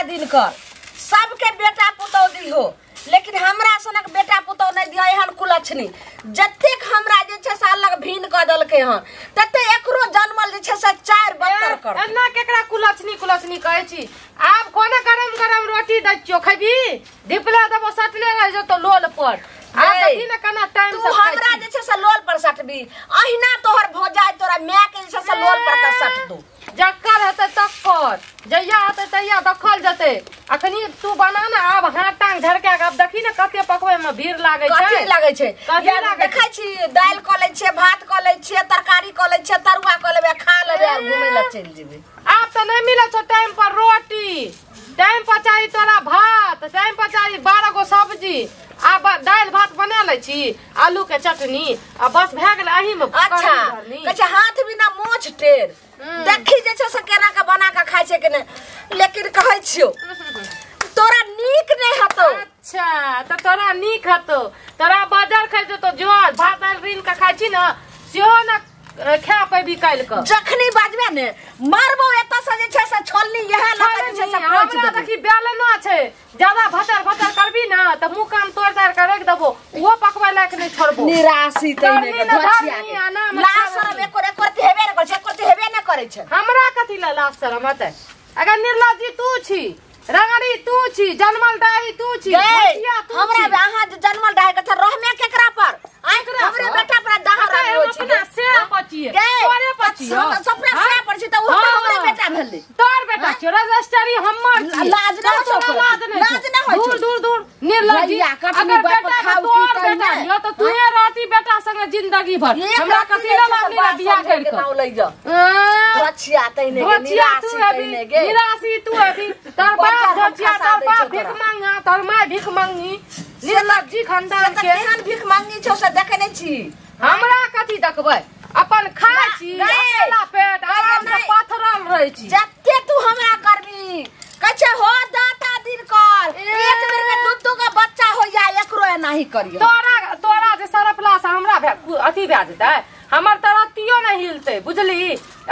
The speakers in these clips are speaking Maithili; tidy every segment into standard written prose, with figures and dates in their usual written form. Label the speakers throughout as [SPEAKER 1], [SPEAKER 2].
[SPEAKER 1] दिनकर सबके बेटा पुतौ दिहो लेकिन हमरा सनक बेटा पुतौ नहीं दियो एहन कुलक्षणी जतेक हमरा जे छै से अलग भीन क देलकै हन तते एकरो जन्मल जे छै से चार बत्तर कर
[SPEAKER 2] एना केकरा कुलक्षणी कुलक्षणी कहै छी। आब कोना गरम गरम रोटी दै छियो खैबी धिपला देबो सटले रह जतो लोल पर। आब देखी न केना टाइम
[SPEAKER 1] से तू हमरा जे छै से लोल पर सटबी अहिना तोहर भौजाई तोरा my के जे छै से लोल पर के सट दू।
[SPEAKER 2] जक्कर हेतै तक्कर जहिया हेतै तहिया देखल जेतै। अखनी तू बना ना आब हाथ टांग झरका के आब देखी ना कते पकबै में भीड़ लागै छै।
[SPEAKER 1] कथी लागै छै देखै छी दालि क लै छियै भात क लै छियै तरकारी क लै छियै तरुआ क लेबै खा लेबै आ घुमै लए चलि जेबै।
[SPEAKER 2] आब तऽ नहि मिलै छौ टाइम पर रोटी टाइम पर चाही तोरा भात टाइम पर चाही 12 गो सब्जी। आब दालि भात बना लै छी आलू के चटनी आ बस भए गेलै एही में।
[SPEAKER 1] अच्छा कहै छै हाथ बिना मोछ टेढ़ देखी जे छै से केना के बना के खाइ छै के नहि लेकिन कहै छियौ तोरा नीक नहि हेतौ।
[SPEAKER 2] अच्छा तऽ तोरा नीक हेतौ तोरा बाजार खाइ जेतौ जो भात दालि ऋण के खाइ छी ने सेहो ने खा पैबी काल्हि के।
[SPEAKER 1] जखनी बाजबे ने मारबो एतऽ से जे छै से छोलनी इएह लऽ के जे छै से
[SPEAKER 2] हमरा देखी बेलना छै ज्यादा भचर भचर करबी ना तऽ मुँह कान तोड़ि ताड़ि के राखि देबो ओहो पकबै लायक नहि छोड़बो।
[SPEAKER 1] निराशी तैने के धोछिया के लाज शरम एको एको हेबे नहि करै छै एको हेबे नहि करै छै।
[SPEAKER 2] हमरा कथी लए लाज शरम हेतै? अगर निर्लज्जी तू छी रंगड़ी तू छी जन्मल डाही तू छी
[SPEAKER 1] हमरा अहाँ जे जन्मल डाही के रहमे केकरा पर हमरे बेटा पर दाह रहल होइ छै
[SPEAKER 2] अपना से पचिए तोरे पचिए
[SPEAKER 1] सपना से पर छी त उ हमरे बेटा भेलै
[SPEAKER 2] तोर बेटा छियो रजिस्ट्री हमर छी।
[SPEAKER 1] लाज नै छौ लाज नै होइ
[SPEAKER 2] दूर दूर दूर निर्लज्जी अगर बेटा तोर बेटा यो त तूहे रहती बेटा संगे जिंदगी भर हमरा कथी ल लावनी रे बियाह कर के
[SPEAKER 1] नाव लइ जा धोछिया तैने के निराशी तैने गे
[SPEAKER 2] निराशी तू अभी तोर बाप धोछिया तोर बाप भीख मांगा तोर my भीख मांगी निर्लज्जी खानदान के
[SPEAKER 1] केहन भीख मांगी छौ से देखै नै छी।
[SPEAKER 2] हमरा कथी देखबै अपन खाइ छी अकेला पेट आराम से पथरल रहै छी।
[SPEAKER 1] जते तू हमरा करबी कहै छै हो दाता दिन कर एक बेर में दू दू गो बच्चा हो जाय एकरो एनाही करियो।
[SPEAKER 2] तोरा तोरा जे सरपला से हमरा अथी भए जेतै हमर तरतियो नै हिलतै बुझली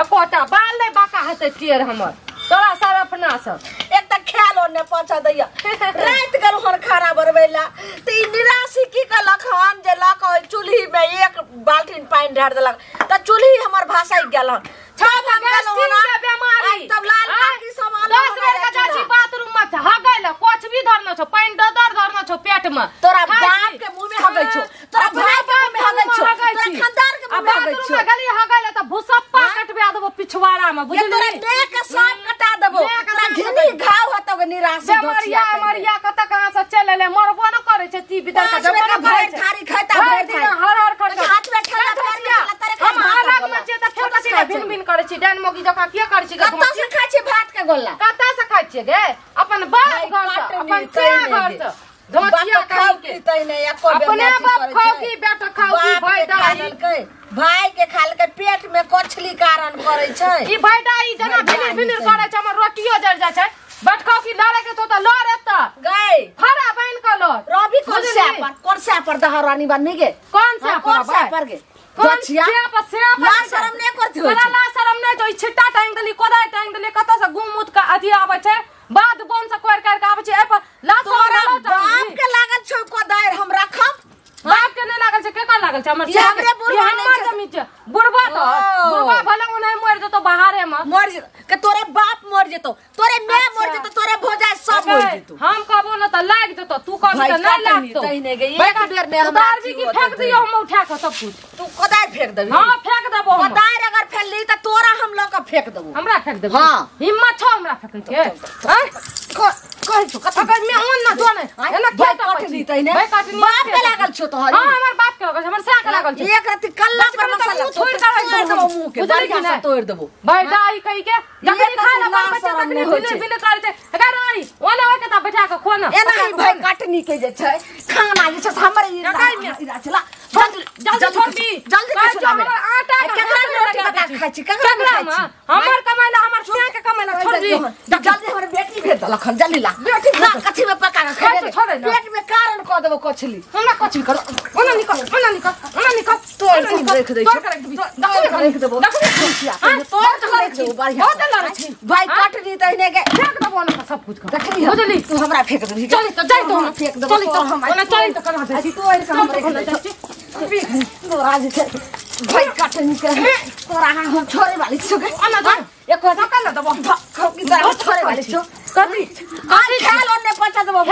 [SPEAKER 2] एकोटा बाल नै बाका हेतै टेढ़ हमर तोरा सरपना से
[SPEAKER 1] एक त ख्याल ने पहुंचा दैया। रात गेल हन खाना बनबै ला त ई निराशी की कहलक हन जे लऽ के चूल्ही में एक बाल्टीन पानि ढार देलक त चूल्ही हमर भासि गेल हन। तब हम गेलहुँ हन
[SPEAKER 2] बेमारी
[SPEAKER 1] तब लाल काकी सब आलो
[SPEAKER 2] 10 बेर के जाइ छी बाथरूम में हगै ला कुछ भी धरना छौ पानि ददर धरना छौ पेट में
[SPEAKER 1] तोरा बाप के मुंह में हगै छौ तोरा भाई के मुंह में हगै छौ तोरा खानदान के मुंह में हगै
[SPEAKER 2] छौ। बाथरूम में गेली हगै ला त भुसप्पा कटबा देबो पिछवाड़ा में बुझली
[SPEAKER 1] तोरा देह के सांप कटा देबो तोरा घिनी घाव होतौ गे निराशी
[SPEAKER 2] मरिया मरिया कत कहां से चल एले मरबो न करै छै ती बिदर के
[SPEAKER 1] जब भरि थारी खाइता भरि
[SPEAKER 2] थारी हर हर कर
[SPEAKER 1] हाथ में ठेला तारे
[SPEAKER 2] हम अलग में छियै त फेर कथी ला भिन भिन करै छी डाइन मोगी जकाँ किया करै छी?
[SPEAKER 1] कतऽ से खाइ छी भात के गोला
[SPEAKER 2] कतऽ से खाइ छियै गे अपन बाप घर से अपन से घर से धोतिया
[SPEAKER 1] खाउ की तैने एको बेर
[SPEAKER 2] अपने बाप खाउ की बेटा खाउ की भाई
[SPEAKER 1] डाली भाई के खालके पेट में कछली कारण करै छै
[SPEAKER 2] ई भाई डाई जना भिनिर भिनिर करै छै हमर रोटियो जरि जाइ छै। बैठखाउ की लड़े के तो त लड़ एतऽ
[SPEAKER 1] गई
[SPEAKER 2] खड़ा बन के लड़
[SPEAKER 1] रवि कौन से पर दहरानी बनी गे
[SPEAKER 2] कौन से
[SPEAKER 1] कौन से पर गे
[SPEAKER 2] धोछिया
[SPEAKER 1] लाज शरम नै करथि
[SPEAKER 2] होइ तोरा लाज शरम नै छौ ई छिट्टा टांगि देली कोदारि टांगि देली कतऽ से गू मूत के अथी आबै छै बाध बन से कोरि कारि के आबै छै एहि पर लाज
[SPEAKER 1] शरम बाप के लागल छौ कोदारि हम राखब
[SPEAKER 2] बाप के नै लागल छै केकर लागल छै हमर
[SPEAKER 1] हमरे बुढ़वा
[SPEAKER 2] नै छै जमीन छै बुढ़वा त बुढ़वा भले ओनाही मरि जेतौ बाहरे में
[SPEAKER 1] मर के तोरे बाप मर जेतौ तोरे my मर जेतौ तोरे भौजाई सब मर जेतौ।
[SPEAKER 2] हम कहबो न त लागि जेतौ तू कहबी त नै लागतौ
[SPEAKER 1] तहिने गे एक बेर ने हमरा
[SPEAKER 2] की फेंक दियो हम उठा के सब कुछ
[SPEAKER 1] तू कोदारि फेंक देबी।
[SPEAKER 2] हां फेंक देबो हम
[SPEAKER 1] कोदारि अगर फेंकली त तोरा हम ल के फेंक देबो।
[SPEAKER 2] हमरा फेंक देबो?
[SPEAKER 1] हां
[SPEAKER 2] हिम्मत छौ हमरा फेंकै के? हैं
[SPEAKER 1] कहै छौ कथी
[SPEAKER 2] अगर मैं ओन न जो नै एना
[SPEAKER 1] भाई कटनी तहिने बाप के लागल छौ तोहर।
[SPEAKER 2] हां हमर बाप के लागल छै हमर सास के लागल छै
[SPEAKER 1] एक रति कल्ला पर मसाला
[SPEAKER 2] छोड़ के राखि देबो
[SPEAKER 1] मुंह के बढ़िया से तोड़ देबो
[SPEAKER 2] भाई डाई कहि के जखनी खाना बनबै छै तखनी बिने बिने करै छै अगर रानी ओना ओके त बैठा के खो न
[SPEAKER 1] एना ही भाई कटनी के जे छै खाना जे छै हमर ई चला
[SPEAKER 2] जल्दी छोड़ दी
[SPEAKER 1] जल्दी
[SPEAKER 2] के हमर आटा के
[SPEAKER 1] केकरा रोटी पका खाइ छी केकरा खाइ छी
[SPEAKER 2] हमर कमाइला हमर सास के कमाइला छोड़ दी
[SPEAKER 1] जल्दी हमर बेटी भेज देलक हन जल्दी ला बेटी ना कथी में पका के खाइ पेट में कारण क देबो कछली
[SPEAKER 2] हमरा कछली कर ओना निकल ओना निकल ओना निकल
[SPEAKER 1] तोड़ के रख दै छी रख देबो तोड़ के रख देबो बढ़िया
[SPEAKER 2] बहुत लड़ै छी
[SPEAKER 1] भाई कटनी तहिने के
[SPEAKER 2] फेंक देबो ओना सब कुछ बुझली
[SPEAKER 1] तू हमरा फेक देबही
[SPEAKER 2] चल त जाय तो
[SPEAKER 1] फेक देबो
[SPEAKER 2] चल त ओने चल त कना जाइ छी
[SPEAKER 1] तोड़ के हम रख दै छी तोरा जे छै भाई कटनी के तोरा हम छोड़े वाली छौ के
[SPEAKER 2] ओना जा
[SPEAKER 1] एक
[SPEAKER 2] धक्का न देबो
[SPEAKER 1] की तोरा छोड़े वाली छौ कथी आज खाल ओने पचा देबो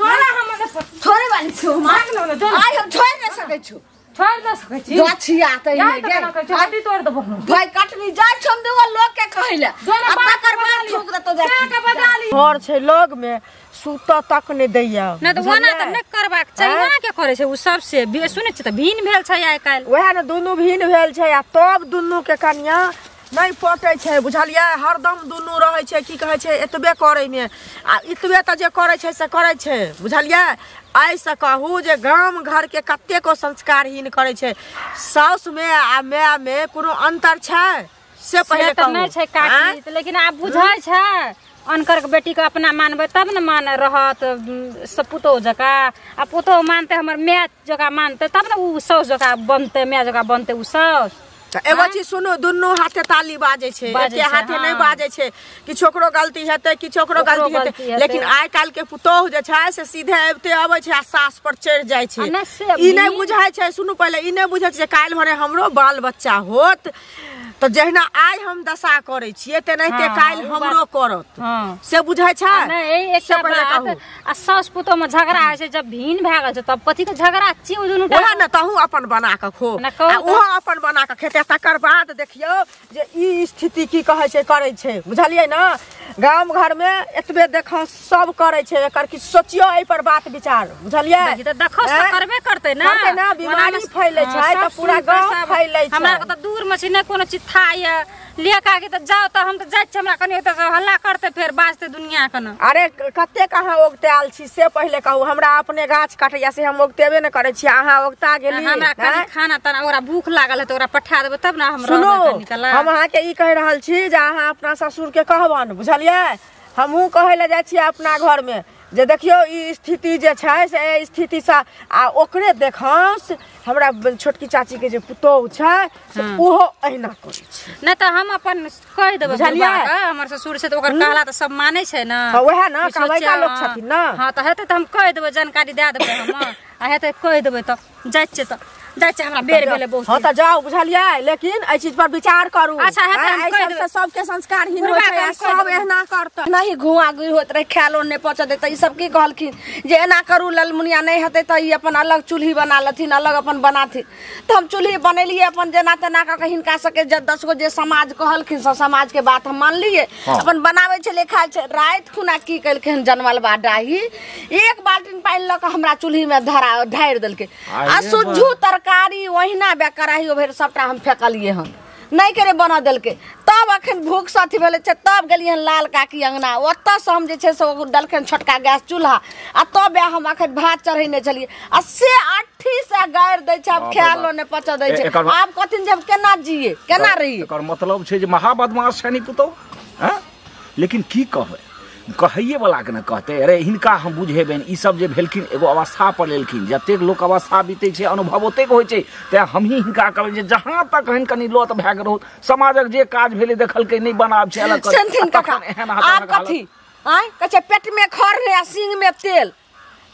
[SPEAKER 2] तोरा हम
[SPEAKER 1] छोड़े वाली छौ आइ हम छोड़ नै सकै छौ
[SPEAKER 2] छोड़ दे सकै छी
[SPEAKER 1] गाछिया त
[SPEAKER 2] ई गे हड्डी तोड़ देबो
[SPEAKER 1] भाई कटनी जाय छम देबो लोग के कहैले आ तकर बाद ठोक देतो जा
[SPEAKER 2] के बजा ली
[SPEAKER 3] घर छै लग में सुत तक नै दैया
[SPEAKER 4] नै त ओना त नै करबाक चाही ओना के करै छै उ सब से सुनै छी त भिन भेल छै आइ काल्हि
[SPEAKER 3] वएह ने दुनू भिन भेल छै आ तब दुनू के कनिया नै पटै छै बुझलियै हरदम दुनू रहै छै की कहै छै एतबे करै में आ एतबे त जे करै छै से करै छै बुझलियै एहिसँ कहू जे गाम घरके कतेको संस्कारहीन करै छै साउस में आ माय में कोनो अंतर छै से पहिले कहू
[SPEAKER 4] नहि छै काकी लेकिन आब बुझै छै अनकर के बेटी के अपना मानबै तब ने मान रहत सब पुतोह जकाँ आ पुतोह मानतै हमर माय जकाँ मानतै तब ने उ साउस जकाँ बनतै माय जकाँ बनतै उ साउस
[SPEAKER 3] एगो चीज सुनू दुनू हाथे ताली बाजै छै एके हाथे नहि बाजै छै किछु ओकरो गलती हेतै किछु ओकरो गलती हेतै लेकिन आइ काल्हि के पुतोह जे छै से सीधे अबिते अबै छै आ सास पर चढ़ि जाइ छै ई नहि बुझै छै सुनू पहिले ई नहि बुझै छै जे काल्हि भरे हमरो बाल बच्चा होत तऽ जहिना आइ हम दशा करै छियै तेनाहिते काल्हि हमरो करत से बुझै छै
[SPEAKER 4] नहि आ सास पुतोह में झगड़ा होइ छै जब भिन भए गेल छै तब कथी के झगड़ा छी ओ दुनू
[SPEAKER 3] वएह ने तहूँ अपन बना कऽ खो आ ओहो अपन बना कऽ खेतै तकर बाद देखियौ जे ई स्थिति की कहै छै करै छै बुझलियै ने गाम घर में एतबे देखो सब करै छै एकर किछु सोचियौ एहि पर बात विचार बुझलियै
[SPEAKER 4] तऽ देखो से करबे करतै ने
[SPEAKER 3] करतै ने बीमारी फैलै छै तऽ पूरा गाँव फैलै छै
[SPEAKER 4] हमरा तऽ दूर में छै नहि कोनो चीज थाय ले काकी तऽ जाउ तऽ हम तऽ जाइ छी हमरा कनि ओतऽ हल्ला करतै फेर बाजतै दुनिया के ने
[SPEAKER 3] अरे कतेक अहाँ ओगतायल छी से पहिले कहू हमरा अपने गाछ काटैया से हम ओगतेबे नहि करै छी अहाँ ओगता गेली
[SPEAKER 4] हमरा कनि खाना ताना ओकरा भूख लागल है तऽ ओकरा पठा देबै तब ने हम
[SPEAKER 3] सुनू हम अहाँके ई कहि रहल छी जे अहाँ अपना ससुरके कहबनि बुझलियै हमहूँ कहै लए जाइ छियै अपना घरमे जे देखियौ ई स्थिति जे छै से एहि स्थितिसँ आ ओकरे देखौस हमरा छोटकी चाचीके जे पुतोहु छै से ओहो अहिना करै छै
[SPEAKER 4] नहि तऽ हम अपन कहि देबै बुझलियै हमर ससुर छै तऽ ओकर कहला तऽ सब मानै छै ने
[SPEAKER 3] हँ वएह ने कहबैका लोक छथिन ने
[SPEAKER 4] हँ तऽ हेतै तऽ हम कहि देबै जानकारी दए देबै हम आ हेतै कहि देबै तऽ जाइ छियै तऽ जाइ छियै हमरा बेर भेलै बहुत
[SPEAKER 3] हँ तऽ जाउ बुझलियै लेकिन एहि चीज पर विचार करू
[SPEAKER 4] अच्छा हेतै हम कहि देबै
[SPEAKER 3] सबके संस्कारहीन होइ छै सब एहना करतै
[SPEAKER 1] नहीं घुआ घुई होइत रहै खायलो नहि पचऽ देतै ई सब की कहलखिन जे एना करू ललमुनिया नहि हेतै तऽ ई अपन अलग चूल्ही बना लेथिन अलग अपन बनाथिन तऽ हम चूल्ही बनेलियै अपन जेना तेना कऽ कऽ हिनका सबके जे 10 गो जे समाज कहलखिन सब समाजके बात हम मानलियै अपन बनाबै छलियै खाइ छै राति खुना की केलखिन जनमलबा डाही एक बाल्टीन पानि लऽ कऽ हमरा चूल्हीमे ढारि देलकै आ सुज्झू तरकारी ओहिना बेकराही भरि सबटा हम फेकलियै हन नहि करे बना देलकै तब अखन भूख से अथी भेलै छै तब गेलियै हन लाल काकी अंगना ओतऽसँ हम जे छै से ओ देलखिन छोटका गैस चूल्हा आ तब हम अखन भात चढ़ेने छलियै आ से अट्ठी से गारि दै छै आब खायलो नहि पचऽ दै छै आब कहथिन जे हम केना जियै केना रहियै
[SPEAKER 5] एकर मतलब छै जे महा बदमाश छै नि पुतोह हँ लेकिन की कहबै कहैये वाला के ने कहते अरे हिनका हम बुझेबनि ई सब जे भेलखिन एगो अवस्था पर लेलखिन जतेक लोक अवस्था बीतै छै अनुभव ओतेक होइ छै तैं हमही हिनका कहबै जे जहाँ तक हन कनि लत भए गेल रहू समाजक जे काज भेलै देखलकै नहि बनाब छै अलग
[SPEAKER 1] आब कथी आँय कहै छै पेट में खर नहि आ सींग में तेल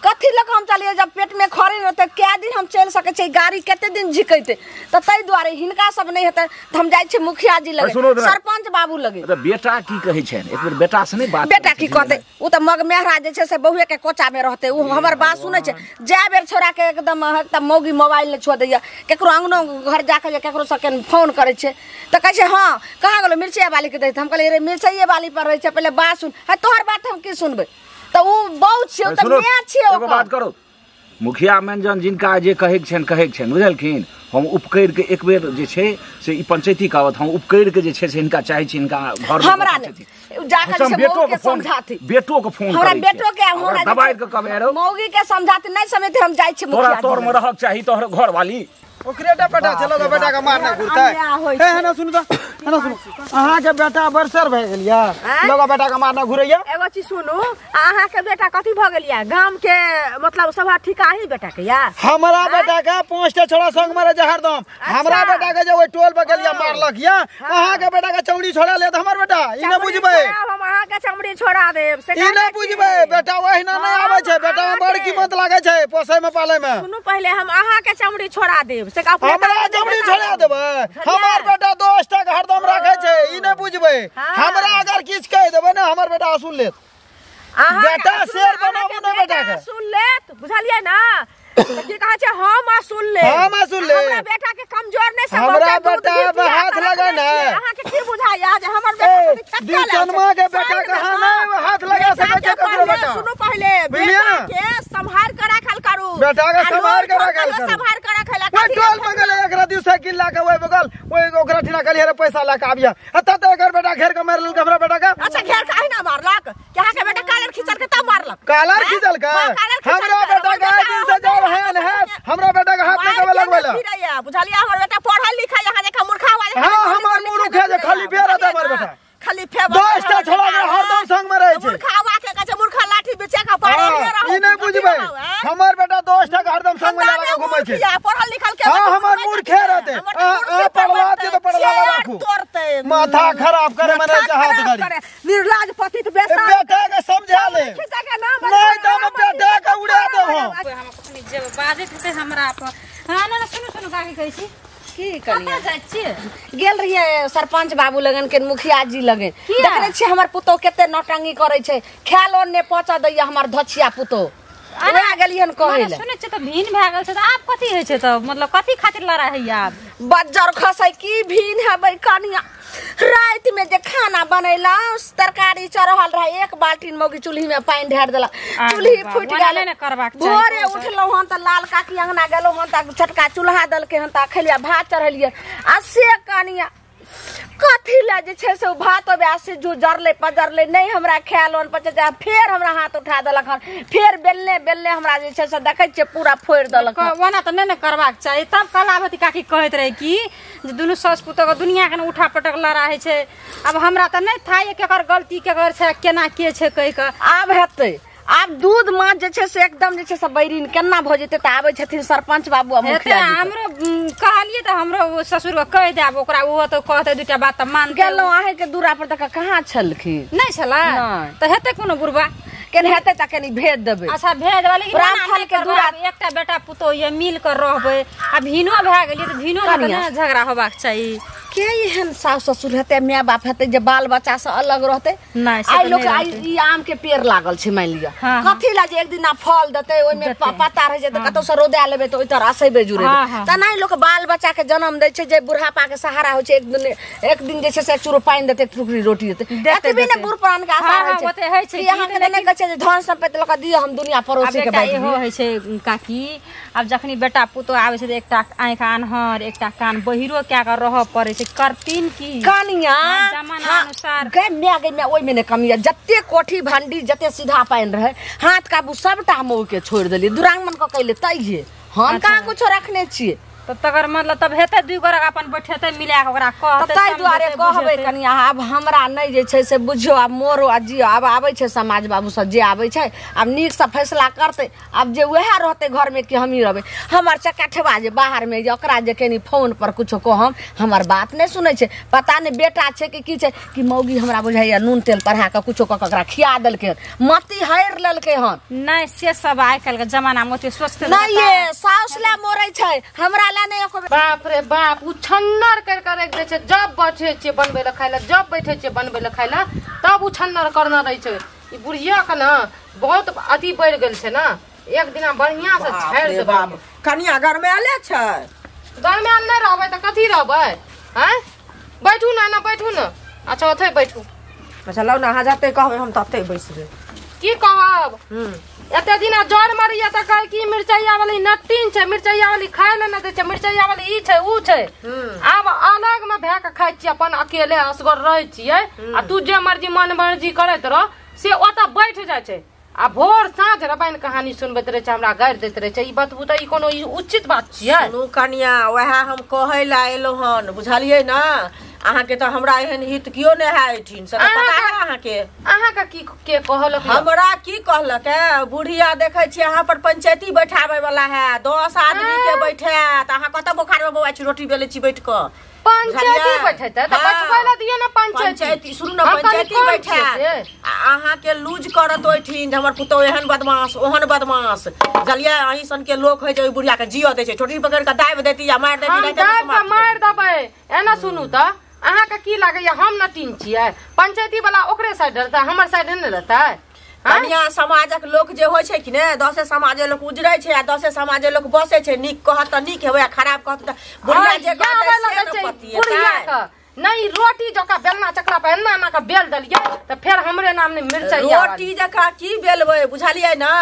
[SPEAKER 1] कथी लऽ कऽ हम चलियै जब पेट में खरे नहि तऽ कए दिन हम चलि सकै छियै गाड़ी कते दिन झिकेतै तऽ ताहि दुआरे हिनका सब नहि हेतै तऽ हम जाइ छियै मुखिया जी लगे सरपंच बाबू लगे
[SPEAKER 5] बेटा की कहै छनि एक बेर बेटा से नहि बात
[SPEAKER 1] बेटा की कहतै ओ तऽ मग मेहरा जे छै से बहुए के कोचा में रहतै ओ हमर बात सुनै छै जाए बेर छोड़ा के एकदम एकदम मौगी मोबाइल नहि छुअ दैया केकरो अंगनो घर जाके जे केकरो सबके फोन करै छै तऽ कहै छै हँ कहाँ गेलौ मिर्चाइ वाली के दैत हम कहलियै रे मिर्चाइए वाली पर रहै छै पहिले बात सुन है तोहर बात हम की सुनबै तऽ उ बहुत छै तऽ मैं छियै
[SPEAKER 5] एगो बात करू मुखिया व्यंजन जिनका जे कहैके छनि कहैके छनि बुझलखिन हम उपकरि के एक बेर जे छै से ई पंचायती कहत हम उपकरि के जे छै से हिनका चाहै छी हिनका घर
[SPEAKER 1] हमरा नहि जाकर से बेटो के समझाती
[SPEAKER 5] बेटो के फोन
[SPEAKER 1] हमरा बेटो के हमरा
[SPEAKER 5] दबाइ के कहबै रो
[SPEAKER 1] मौगी के समझाती नहीं समझते हम जाइ छी
[SPEAKER 5] मुखिया तोरा तोर में रहक चाही तोहर घर वाली।
[SPEAKER 6] ओकरे टा बेटा छै लग बेटा के मारना घुरतै। ए हना सुनु त, हना सुनु, अहाँ के बेटा बरसर भए गेल या लग बेटा के मारना घुरैया।
[SPEAKER 3] एगो चीज सुनु, अहाँ के बेटा कथि भ गेल या गाम के मतलब सभा ठिका ही बेटा के या?
[SPEAKER 6] हमरा बेटा के 5 टा छोड़ा संग मारे जे हरदम। हमरा बेटा के जे ओइ टोल पर गेल या मारलक या, अहाँ के बेटा के चौड़ी छोड़ा ले त हमर बेटा ई न बुझबै।
[SPEAKER 3] हम अहाँ के चमड़ी छोड़ा देब से
[SPEAKER 6] ई न बुझबै। बेटा ओहिना नै आबै छै, बेटा में बड़ कीमत लागै छै पोसै में पालै में।
[SPEAKER 3] सुनु पहिले हम अहाँ के चमड़ी छोड़ा देब से
[SPEAKER 6] हमरा चमड़ी छोड़ा देबै। हमर बेटा 10 टा के हरदम राखै छै, ई न बुझबै। हमरा अगर किछ कहि देबै ने हमर बेटा असूल लेत। बेटा शेर बनाबू ने बेटा के
[SPEAKER 3] असूल लेत, बुझलियै ना? की कहा छै हम असूल ले,
[SPEAKER 6] हम असूल ले।
[SPEAKER 3] हमरा बेटा के कमजोर नहीं समझ,
[SPEAKER 6] हमरा बेटा पे हाथ लगा ना।
[SPEAKER 3] अहाँ के की बुझाया जे हमर बेटा के छक्का ले
[SPEAKER 6] चनमा के बेटा के हां ना हाथ लगा सकै छै ककरो बेटा।
[SPEAKER 3] सुनू पहिले बेटा के संभाल के राखल करू,
[SPEAKER 6] बेटा के संभाल के राखल करू,
[SPEAKER 3] संभाल के राखल।
[SPEAKER 6] ओइ टोल में गेलै एकरा दिव साइकिल ला के ओइ बगल ओइ ओकरा ठिना कहलियै रे पैसा ला के आबिया, आ त एकर बेटा घेर के मार लेलक हमरा बेटा के।
[SPEAKER 3] अच्छा घेर के आहि ना मारलक के अहाँ के बेटा कालर खींचल के तब मारलक?
[SPEAKER 6] कालर खींचल के हमरा बेटा के दिन से जब है है हमरा बेटा के हाथ में कबे लगबैला
[SPEAKER 3] बुझलियै? हमर बेटा पढ़ल लिखल यहाँ देखा मूर्खा हुआ।
[SPEAKER 6] हां हमर मूर्ख है जे खाली फेर रहत हमर बेटा,
[SPEAKER 3] खाली फेर
[SPEAKER 6] 10 टा छोड़ा के हरदम संग में रहै छै।
[SPEAKER 3] मूर्खा हुआ के कहै छै मूर्खा लाठी बेचे के पढ़ल रहै।
[SPEAKER 6] ई नै बुझबै हमर बेटा 10 टा के हरदम संग में लगा के घुमै छै।
[SPEAKER 3] पढ़ल लिखल के
[SPEAKER 6] हां हमर मूर्खे रहते। आ पढ़ला छै त पढ़ला राखू, माथा खराब करे मने हाथ गाड़ी
[SPEAKER 3] निर्लाज पतित बेसा।
[SPEAKER 6] बेटा के समझा ले नहीं त हम बेटा के उड़ा देब।
[SPEAKER 4] हम कखनी जेब बाजैत हेतै हमरा पर। हां ना सुनु सुनु काकी कहै छी
[SPEAKER 1] की कनिया गेल रहियै सरपंच बाबू लगन के मुखिया जी लगन, देखने छियै हमर पुतोह कते नौटंकी करै छै, खायल ने पहुंचा दैया हमर धछिया पुतोह। ओएह गेलियन कहै ले।
[SPEAKER 4] सुनै छियै त भीन भए गेल छै त आब कथी होइ छै त मतलब कथी खातिर लड़ाइ होइया आब?
[SPEAKER 1] बज्जर खसै की भीन हेबै कनिया। राति में जे खाना बनेलहुँ तरकारी चढ़ल रहे, एक बाल्टीन मौगी चूल्ही में पानि ढारि देलक, चूल्ही फूटि गेल। भोरे उठलहुँ हन तऽ लाल काकी अंगना गेलहुँ हन तऽ छोटका चूल्हा देलकै हन तऽ खेलियै भात चढ़ेलियै। आ से कनिया कथी लए जे छै से भात से जो जरलै पजरलै नहि हमरा खायल पचे, फेर हमरा हाथ उठा देलक हन, फेर बेलने बेलने हमरा जे छै से देखै छियै पूरा फोड़ि देलक।
[SPEAKER 4] ओना तऽ नहि ने करबाक चाही। तब कलावती काकी कहैत रहै कि जे दुनू सास पुतोहके दुनियाके ने उठा पटक लड़ाइ होइ छै। आब हमरा तऽ नहि था केकर गलती केकर छै केना के छै कहि कऽ।
[SPEAKER 1] आब हेतै, आब दूध माछ जे छै से एकदम जे छै से बैरिन केना भऽ जेतै तऽ आबै छथिन सरपंच बाबू आ मुखिया जी।
[SPEAKER 4] हमरो कहलियै तऽ हमरो ससुर के कहि देब ओकरा, ओहो तऽ कहतै दूटा बात तऽ मानतै।
[SPEAKER 1] गेलहुँ अहाँके दूरा पर तऽ कहाँ छलखिन?
[SPEAKER 4] नहि छलै तऽ हेतै कोनो बुढ़बा
[SPEAKER 1] केने हेतै तऽ कनि भेज देबै।
[SPEAKER 4] अच्छा भेज देबै, लेकिन रामफल के दूरा एकटा बेटा पुतोह ये मिल कर रहबै। आ भिनो भए गेलियै तऽ भिनो मे झगड़ा होबाक चाही।
[SPEAKER 1] के एहन सास ससुर हेतै my बाप हेतै जे बाल बच्चा से अलग रहतै? आइ लोक आइ ई आम के पेड़ लागल छै मानि लिअ, कथी लए जे एक दिना फल देतै ओहिमे पत्ता रहै छै तऽ कतौ से रौदा लेबै तऽ ओहि तर असेबै जुड़ेबै। तेनाही लोक बाल बच्चा के जन्म दै छै जे बुढ़ापा के सहारा होइ छै। एक दिन जे छै से एक चूरो पानि देतै, एक टुकड़ी रोटी देतै, एतबे ने बूढ़ पुरान के आशा रहै छै। कि अहाँके नहि कहै छै जे धन सम्पत्ति लऽ कऽ दिअ हम दुनिया पड़ोसी के बाँटि।
[SPEAKER 4] इहो होइ छै काकी, आब जखनी बेटा पुतोह आबै छै तऽ एकटा आँखि आन्हर एकटा कान बहिरो कए कऽ रहऽ पड़ै छै। करतीन की
[SPEAKER 1] कनिया
[SPEAKER 4] जमाना अनुसार
[SPEAKER 1] गै my ओहिमे नहि कमी। जते कोठी भंडी जते सीधा पानि रहै हाथ काबू सबटा हम ओहिके छोड़ि देलियै। दुरांगमन कऽ कैले तैये हम कहाँ कुछो रखने छियै।
[SPEAKER 4] तब तकर मतलब तब हेतै दुइ गोरा अपन बैठेतै मिला के ओकरा कहतै।
[SPEAKER 1] ताहि दुआरे कहबै कनिया आब हमरा नहि जे छै से बुझियौ आब मोरो आ जियो। आब आबै छै समाज बाबू सब जे आबै छै आब नीकसँ फैसला करतै। आब जे वएह रहतै घरमे कि हमही रहबै। हमर चकाठेबा जे बाहरमे जे ओकरा जे कनि फोन पर कुछो कहम हमर बात नहि सुनै छै। पता नहि बेटा छै कि की छै कि मौगी हमरा बुझाइया नून तेल पढ़ा कऽ कुछो कऽ ओकरा खिया देलकै हन, मती हारि लेलकै हन।
[SPEAKER 4] नहि से सब आइ काल्हिके जमानामे ओते सोचते
[SPEAKER 1] नहि। ये साउस लए मरै छै हमरा।
[SPEAKER 2] बाप रे बाप, उ छन्नर कर कर राखि दै छै। जब बैठे छियै बनबै लए खाय लए, जब बैठे छियै बनबै लए खाय लए तब उ छन्नर करना रहै छै। ई बुढ़िया के ने बहुत अथी बढ़ि गेल छै ने, एक दिना बढ़िया से झाड़ि देबै।
[SPEAKER 3] कनिया गरमायले छै?
[SPEAKER 2] गरमायल नहि रहबै तऽ कथी रहबै? आँय बैठू ने, एना बैठू ने। अच्छा ओतै बैठू।
[SPEAKER 3] अच्छा लौ ने, अहाँ जते कहबै हम तते बैसबै।
[SPEAKER 2] की कहब, एते दिना जर मरैया तऽ कहै कि मिरचैया वाली नट्टीन छै, मिरचैया वाली खाय लए नहि दै छै, मिरचैया वाली ई छै ऊ छै। आब अलग मे भए कऽ खाइ छियै, अपन अकेले असगर रहै छियै। आ तू जे मर्जी मन मर्जी करैत रह से ओतऽ बैठ जाइ छै। आ भोर साँझ रामायण कहानी सुनबैत रहै छै, हमरा गारि दैत रहै छै। ई बतबू तऽ ई कोनो उचित बात छियै?
[SPEAKER 3] सुनू कनिया, वएह हम कहै लए एलहुँ हन, बुझलियै ने? अहाँके तऽ हमरा एहन हित कियो नहि है एहिठिन से, पता है अहाँके?
[SPEAKER 2] अहाँके की के कहलक?
[SPEAKER 3] हमरा की कहलक है बुढ़िया, देखै छियै अहाँ पर पंचायती बैठाबै वाला है, 10 आदमी के बैठायत। अहाँ कतऽ बोखार में बौआइ छी, रोटी बेलै छी बैठ कऽ?
[SPEAKER 2] पंचायती बैठेतै तऽ बैठबै लए दियौ ने पंचायती।
[SPEAKER 3] सुनू ने, पंचायती बैठायत आ अहाँके लूज करत ओहिठिन जे हमर पुतोहु एहन बदमाश ओहन बदमाश, बुझलियै? अहीं सन के लोक है जे ओहि बुढ़िया के जियऽ दै छै, छोटी पकड़ि कऽ दाबि देती या मारि देती।
[SPEAKER 2] मारि देबै एना। सुनू तऽ अहाँके की लागैया हम नटीन छियै? पंचायती वाला ओकरे साइड रहतै, हमर साइड नहि रहतै?
[SPEAKER 3] कनिया, समाजक लोक जे होइ छै कि ने, 10 समाजे लोक उजरै छै आ 10 समाजे लोक बसै छै। नीक कहत तऽ नीक हेबै आ खराब कहत तऽ बुढ़िया जे कहतै से ने पतिएतै।
[SPEAKER 2] नहीं रोटी जकाँ बेलना चकला पर एना एना के बेल देलियै तऽ फेर हमरे नाम नहि मिरचाई।
[SPEAKER 3] रोटी जकाँ की बेलबै, बुझलियै ने?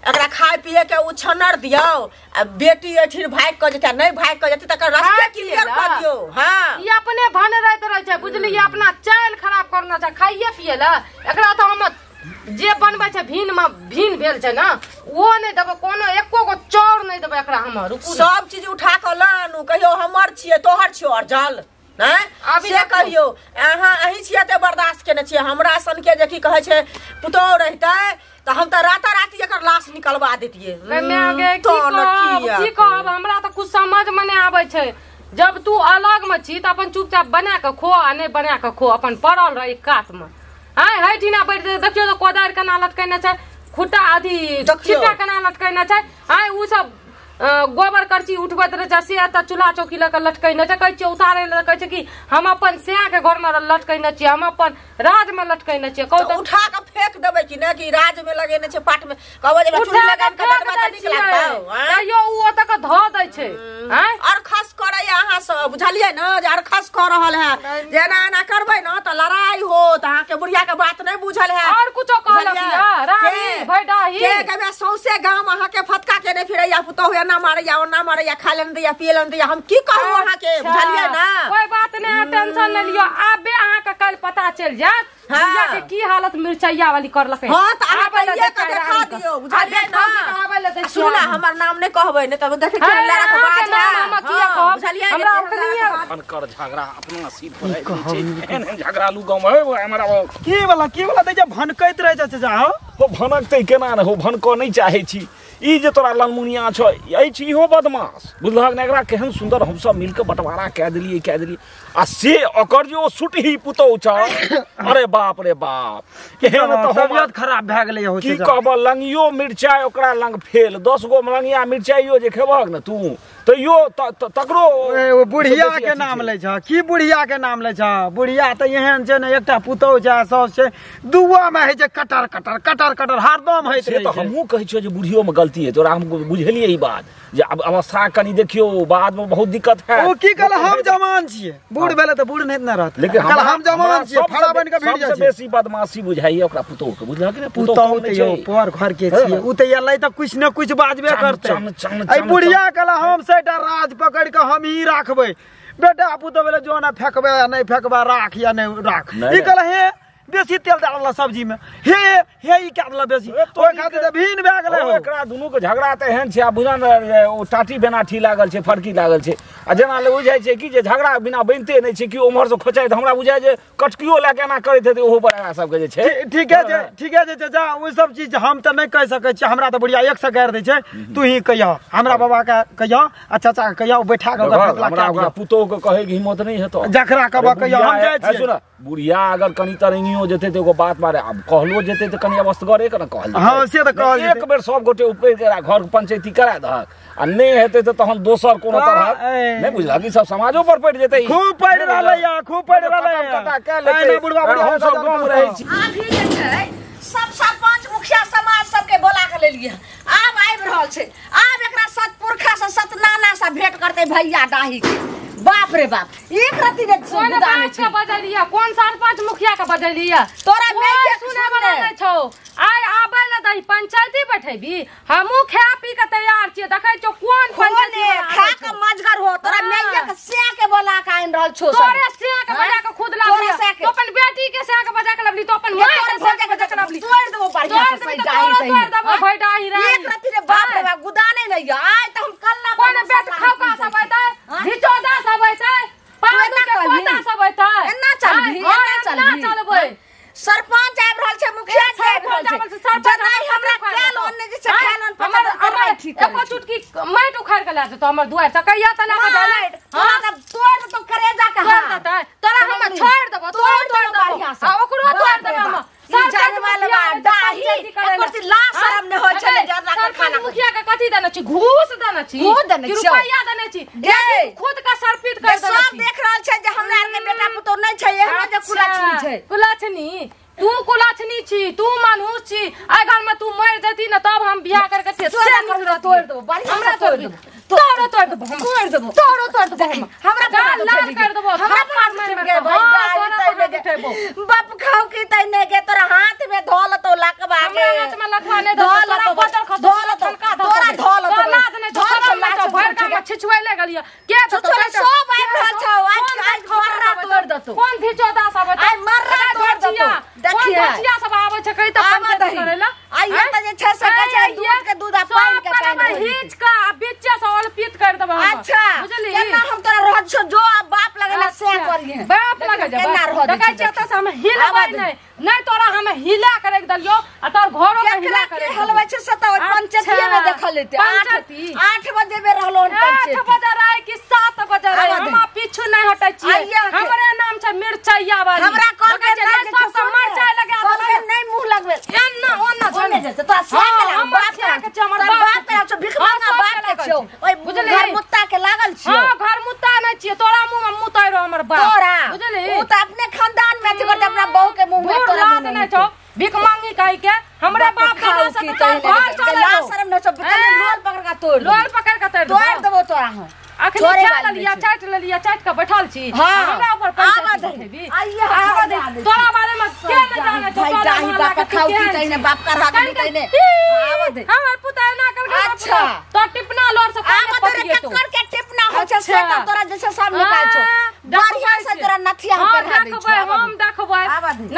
[SPEAKER 3] एकरा खाय पिए के उछन्नर दियौ आ बेटी एठिन भागि कऽ जेतै, नहि भागि कऽ जेतै तकर रास्ते क्लियर कऽ दियौ। हाँ,
[SPEAKER 2] ई अपने भनरैत रहै छै, बुझलियै? अपना चालि खराब करना छै खाइए पिए लए। एकरा तऽ हम जे बनबै छै भिन में भिन भेल छै ने, ओहो नहि देबै, कोनो एको गो चाउर नहि देबै एकरा हम। रुकू,
[SPEAKER 3] सब चीज उठा कऽ लऽ आनू, कहियो हमर छियै तोहर छियौ अरजल नहि से कहियो। अहाँ अहीं छियै तऽ बर्दाश्त केने छियै, हमरा सनके जे की कहै छै पुतोहु रहितै तऽ हम तऽ राताराती एकर लाश निकलवा देतियै।
[SPEAKER 2] की कहब, हमरा तऽ कुछ समझ में नहि आबै छै। जब तू अलग में छी तऽ अपन चुपचाप बना कऽ खो आ नहि बना कऽ खो, अपन पड़ल रह कात में। आय है ठीना बैठ देखियौ तऽ कोदारि केना लटकेने छै, खुट्टा अथी छिट्टा केना लटकेने छै। आय ओ सब गोबर करची उठबैत रहै छै, से एतऽ चूल्हा चौकी लऽ कऽ लटकेने छै। कहै छियै उतारै लए, कहै छै कि हम अपन सैयाके घरमे लटकेने छियै, हम अपन राजमे लटकेने छियै। कहू
[SPEAKER 3] तऽ उठा कऽ फेक देबै कि नहि कि राजमे लगेने छै पाटमे? कहबै जे चूल्ही लगा कऽ देबै तऽ नीक लागतौ?
[SPEAKER 2] तैयो ओ ओतऽ कऽ धऽ दै छै।
[SPEAKER 3] अरखस करैया अहाँ सब, बुझलियै ने? जे अरखस कऽ रहल है, जे एना एना करबै ने तऽ लड़ाइ होत। अहाँके बुढ़िया के बात नहि बुझल है।
[SPEAKER 2] और कुछो कहलक
[SPEAKER 3] के कहबै सौंसे गाम अहाँके फटका केने फिरैया, पुतोहु एना मारैया ओना मारैया, खाय लए दैया पिए लए दैया। हम की कहू अहाँके, बुझलियै ने?
[SPEAKER 2] कोई बात नहि, टेंशन नहि लियौ। आबे अहाँके काल्हि पता चलि जायत बुढ़िया के की हालत मिरचैया वाली करलकै।
[SPEAKER 3] हाँ तऽ अहाँ कहिये के देखा दियौ, बुझलियै ने? सुनू ने, हमर नाम नहि कहबै ने तब देखै छियै लड़ा के बाज है, बुझलियै?
[SPEAKER 5] अनकर झगड़ा अपना सिर पर आबि छै, एहन एहन झगड़ालू गाँव है हमरा।
[SPEAKER 6] की वाला की वाला दै जे भनकैत रहै छै चाचा?
[SPEAKER 5] हो भनकतै केना ने हो, भनकऽ नहि चाहै छी। ई जे तोरा ललमुनिया छौ अछि इहो बदमाश, बुझलहक ने? एकरा केहन सुन्दर हमसब मिलके बंटवारा कए देलियै आ से ओकर जे ओ सुटही पुतोहु छौ, अरे बाप रे बाप, एहन तऽ
[SPEAKER 6] तबियत खराब भए गेलै। हो
[SPEAKER 5] की कहबऽ, लंगियो मिरचाइ ओकरा लंग फेल, 10 गो लंगिया मिरचाइयो जे खेबहक ने तू तैयो तकरो।
[SPEAKER 6] बुढ़िया के नाम लै छ की? बुढ़िया के नाम लै छ? बुढ़िया तऽ एहन छै ने, एकटा पुतोहु छै साउस छै, दुआ में होइ छै कटर कटर कटर कटर हरदम होइत
[SPEAKER 5] रहै छै। तऽ हमहूँ कहै छियौ जे बुढ़ियो में गलती है तोरा, हम बुझलियै ई बात जे आब अवस्था कनी देखियौ, बाद में बहुत दिक्कत है।
[SPEAKER 6] ओ की कहल हम जवान छियै, बूढ़ भेलै तऽ बूढ़ नहि ने रहतै,
[SPEAKER 5] लेकिन
[SPEAKER 6] हम जवान छियै, फड़ा बनि कऽ भिड़ जाइ छै।
[SPEAKER 5] सबसे बेसी बदमाशी बुझाइए ओकरा पुतोहु के, बुझलहक ने?
[SPEAKER 6] पुतोहु तऽ यौ पर घर के छियै, उ तऽ एलै तऽ कुछ ने कुछ बाजबे करतै। एहि बुढ़िया कहल हम सेटा राज पकड़ि कऽ हम ही राखबै, बेटा पुतोहु भेलै जो ना फेकबै या नहि फेकबै, राख या नहि राख। ई कहल हे बेसी तेल दए देलक सब्जी में, हे हे ई कए देलक बेसी, ओहि खातिर तऽ भिन भए गेलै।
[SPEAKER 5] एकरा दुनू के झगड़ा तऽ एहन छै, आ बुझल ने ओ टाटी बेनाठी लागल छै, फड़की लागल छै, आ जेना बुझाइ छै कि जे झगड़ा बिना बनिते नहि छै, कि ओम्हर से खोचाइत हमरा बुझाइ जे कटकियो लए कऽ एना करैत हेतै ओहो पर एकरा सबके जे छै।
[SPEAKER 6] ठीके छै, ठीके छै चाचा, ओ सब चीज हम तऽ नहि कहि सकै छियै, हमरा तऽ बुढ़िया एक सए गारि दै छै। तू ही कहियह, हमरा बाबा के कहियह आ चाचा के कहियह, बैठा कऽ ओकरा फैसला
[SPEAKER 5] हमरा ओकरा पुतोहु के कहै के हिम्मत नहि हेतौ,
[SPEAKER 6] जकरा कहबह कहियह, हम जाइ छियै।
[SPEAKER 5] बुढ़िया अगर कनी तरंगियो जेतै तऽ एगो बात मारे, आब कहलो जेतै तऽ कनी अवस्थगरे के ने कहल जेतै।
[SPEAKER 6] हाँ से तऽ कहल जेतै।
[SPEAKER 5] एक बेर सब गोटे उपरि के घर पंचायती करा दहक आ नहि हेतै तऽ तहन दोसर कोनो तरहक नहि बुझलक, ई सब समाजो पर पड़ि जेतै।
[SPEAKER 6] खूब पड़ि रहलै या, खूब पड़ि रहलै या।
[SPEAKER 5] बुढ़वा बुढ़िया हम सब गाँव में रहै छी।
[SPEAKER 1] अभी जे छै सब सरपंच मुखिया समाज सबके बोला के लेलियै, आब आबि रहल छै, आब एकरा सतपुरखा से सतनाना से भेंट करतै भैया डाही के। बाप रे बाप, एक रत्ती ने
[SPEAKER 2] कोन बाप के बजलिया, कोन सरपंच मुखिया के बजलिया?
[SPEAKER 1] तोरा
[SPEAKER 2] मैं सुनै वाला नै छौ। आइ आबै ल दही पंचायती बैठेबी, हमहूँ खा पी के तैयार छियै। देखै छौ कोन पंचायती
[SPEAKER 1] खा के मजगर हो, तोरा मैया के सै के बोला के आनि रहल छौ।
[SPEAKER 2] तोरे सै के बजा के खुद लाबली, तो अपन बेटी के सै के बजा के लाबली, तो अपन माय के सै के बजा के लाबली।
[SPEAKER 1] तोड़ देबो बढ़िया से।
[SPEAKER 2] तोरो तोड़ देबो भाई डाही रे
[SPEAKER 1] एक रति रे बाप रे बाप गुदाने नहीं आय त हम कल्ला
[SPEAKER 2] कोन बेट खाओ का सब अइतै घिचोदा सब अइतै पादू के पोता सब अइतै
[SPEAKER 1] एना चलबी एना
[SPEAKER 2] चलबी चलबै
[SPEAKER 1] सरपंच आबि रहल छै मुखिया जी आबि रहल छै सरपंच हमरा खेल ओने जे छै खेल ओन
[SPEAKER 2] हमर हमर एको चुटकी माटि उखाड़ के ला जेतो हमर दुआर से कहिया त लगा देले
[SPEAKER 1] हां तब तोड़ तो करेजा के
[SPEAKER 2] तोड़ देतै तोरा हम छोड़ देबो तोड़ तोड़ देबो आ ओकरो तोड़ देबो हम
[SPEAKER 1] सरपंच वाला डाही एकर लाज शरम ने होय छै जरा के खाना
[SPEAKER 2] मुखिया के कथी देने छी घूस देने छी रुपैया देने छी खुद का सरपीट कर देने
[SPEAKER 1] सब देख रहल छै जे हमरा आर के बेटा पुतोह नै छै एहनो जे कुलछनी छै
[SPEAKER 2] कुलछनी तू कुलछनी छी तू मानूस छी आइ घर में तू मर जती न तब हम बियाह करके से
[SPEAKER 1] तोड़ देबो बढ़िया
[SPEAKER 2] हमरा तोड़ देबो तोड़ो तोड़ देबो तोड़ देबो तोड़ो तोड़ देबो
[SPEAKER 1] हमरा
[SPEAKER 2] लाल कर देबो
[SPEAKER 1] हमरा पार मार भाई डाल बाप खाओ की तैने के तोरा हाथ में धोल तो लकवा के
[SPEAKER 2] हमरा हाथ में लकवा नै धोल तोरा बदल खसो
[SPEAKER 1] तोरा धोल
[SPEAKER 2] तोरा लाद नै तोरा लाद भर के छिछुए लगलिया के
[SPEAKER 1] तो सब आबि रहल छौ आज मर्रा तोड़ देतो
[SPEAKER 2] कोन धिचोदा सब
[SPEAKER 1] आइ मर्रा तोड़ देतो
[SPEAKER 2] देखिए कोन सब आबै छै कहि त पंचायत करेला
[SPEAKER 1] आइ त जे छै से कहै छै दूध के दूध आ पानि के पानि
[SPEAKER 2] हिच के आ बीचे से ओलपित कर देबो
[SPEAKER 1] अच्छा
[SPEAKER 2] बुझली
[SPEAKER 1] केना हम तोरा रह छौ जो आ बाप लगेला से करिहे
[SPEAKER 2] बाप लगे जे
[SPEAKER 1] केना रह
[SPEAKER 2] देखै छियै त हम हिलबै नै नै तोरा हम हिला करे के दलियो आ तोर घरो के हिला करे
[SPEAKER 1] हलबै छै से त ओइ पंचायतीए में देखल लेते 8 बजे में रहलो पंचायत
[SPEAKER 2] 8 बजे राय कि 7 बजे राय हम पीछू नै हटै छियै हमरे नाम छै मिरचैया वाली
[SPEAKER 1] हमरा कहल
[SPEAKER 2] के सब सब मरचाई लगा
[SPEAKER 1] देबै नै मुंह लगबे
[SPEAKER 2] एन्ना ओन्ना
[SPEAKER 1] ओने जेतै तोरा से के लागल बाप के छौ हमर बाप के छौ भिख मांगा बाप के छौ ओइ
[SPEAKER 2] बुझली
[SPEAKER 1] घर मुत्ता के लागल छियौ
[SPEAKER 2] हां घर मुत्ता नै छियै तोरा मुंह में मुतै रहो हमर बाप
[SPEAKER 1] तोरा
[SPEAKER 2] बुझली
[SPEAKER 1] उ त अपने खानदान में अथी करते अपना बहू के मुंह में तोरा
[SPEAKER 2] लाद नै छौ भिख मांगी कहि के हमरे बाप दादा से तो घर चले
[SPEAKER 1] लाज शरम नै छौ लोल पकड़ के तोड़
[SPEAKER 2] लोल पकड़ के तोड़
[SPEAKER 1] तोड़ देबो तोरा हम
[SPEAKER 2] अखनी खा लेलिया चाट लेलिया चाट के बैठल छी हमरा ऊपर पैसा देबी तोरा बारे में के नै जानै छौ
[SPEAKER 1] भाई डाही बाप खाउ की तैने बाप का राग नहीं तैने आवा दे
[SPEAKER 2] हमर पुता ना कर
[SPEAKER 1] अच्छा
[SPEAKER 2] तो टिपना लोर से
[SPEAKER 1] आवा दे रे कक्कर के टिपना हो छै से त तोरा जैसे सब निकाल छौ बढ़िया से तोरा नथिया हम पहिरा दै
[SPEAKER 2] देखबै हम देखबै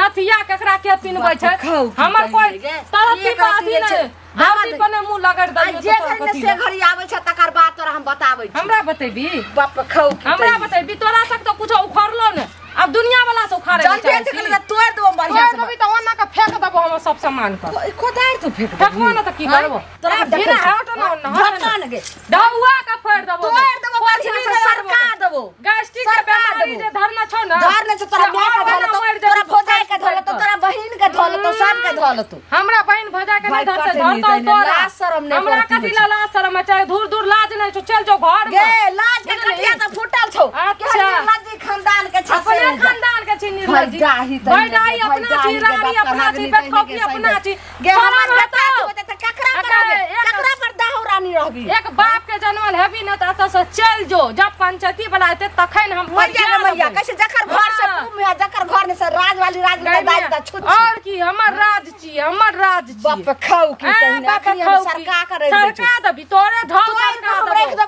[SPEAKER 2] नथिया केकरा के पिनबै छै हमर कोई तरती बाती नै धरती पर नै मुंह लगड़ दलियो
[SPEAKER 1] जे घर में से घड़ी आबै छै तकर बाद तोरा हम बताबै छी
[SPEAKER 2] हमरा बतेबी
[SPEAKER 1] बाप खाउ की
[SPEAKER 2] हमरा बतेबी तोरा तक तो कुछ उखड़लो ने अब दुनिया वाला से उखाड़े
[SPEAKER 1] जल्दी से कल तोड़ देबो बढ़िया
[SPEAKER 2] से तोड़ देबी त ओना के फेंक देबो हम सब सामान के
[SPEAKER 1] कोदार तू फेंक
[SPEAKER 2] फेंकबो न त की करबो
[SPEAKER 1] तोरा
[SPEAKER 2] बिना हट न ओना
[SPEAKER 1] हट न गे
[SPEAKER 2] डौआ के फोड़ देबो
[SPEAKER 1] तोड़ देबो बढ़िया से सरका देबो
[SPEAKER 2] गैस्ट्रिक के बीमारी जे धरना छौ न
[SPEAKER 1] धरने छौ तोरा मां के धरलो तोरा भौजाई के धरलो तोरा बहिन के धरलो सब के धरलो
[SPEAKER 2] हमरा बहिन भौजाई के नहीं धरते धरतो तोरा
[SPEAKER 1] लाज शरम नै
[SPEAKER 2] हमरा कथि ला लाज शरम छै दूर दूर लाज नै छौ चल जो घर
[SPEAKER 1] में गे लाज के कटिया त फूटल छौ
[SPEAKER 2] अच्छा
[SPEAKER 1] निर्लज्जी खानदान के छै
[SPEAKER 2] अपने खानदान के छी निर्लज्जी
[SPEAKER 1] भाई डाही
[SPEAKER 2] अपना छी रानी अपना छी बेटखौकी अपना छी
[SPEAKER 1] गे हमर बेटा होते त केकरा पर केकरा पर दाहु रानी रहबी
[SPEAKER 2] एक बाप के जनमल हेबी न त एतऽ से चल जो जब पंचायती वाला एते तखन हम
[SPEAKER 1] मैया गे मैया कैसे जकर घर से पूम है जकर घर ने से राज वाली राज में दाई त छुट
[SPEAKER 2] और की हमर राज छी हमर राज छी
[SPEAKER 1] बाप खाउ की तहिना अखनी हम सरका करे
[SPEAKER 2] सरका देबी तोरे धौ सरका देबो।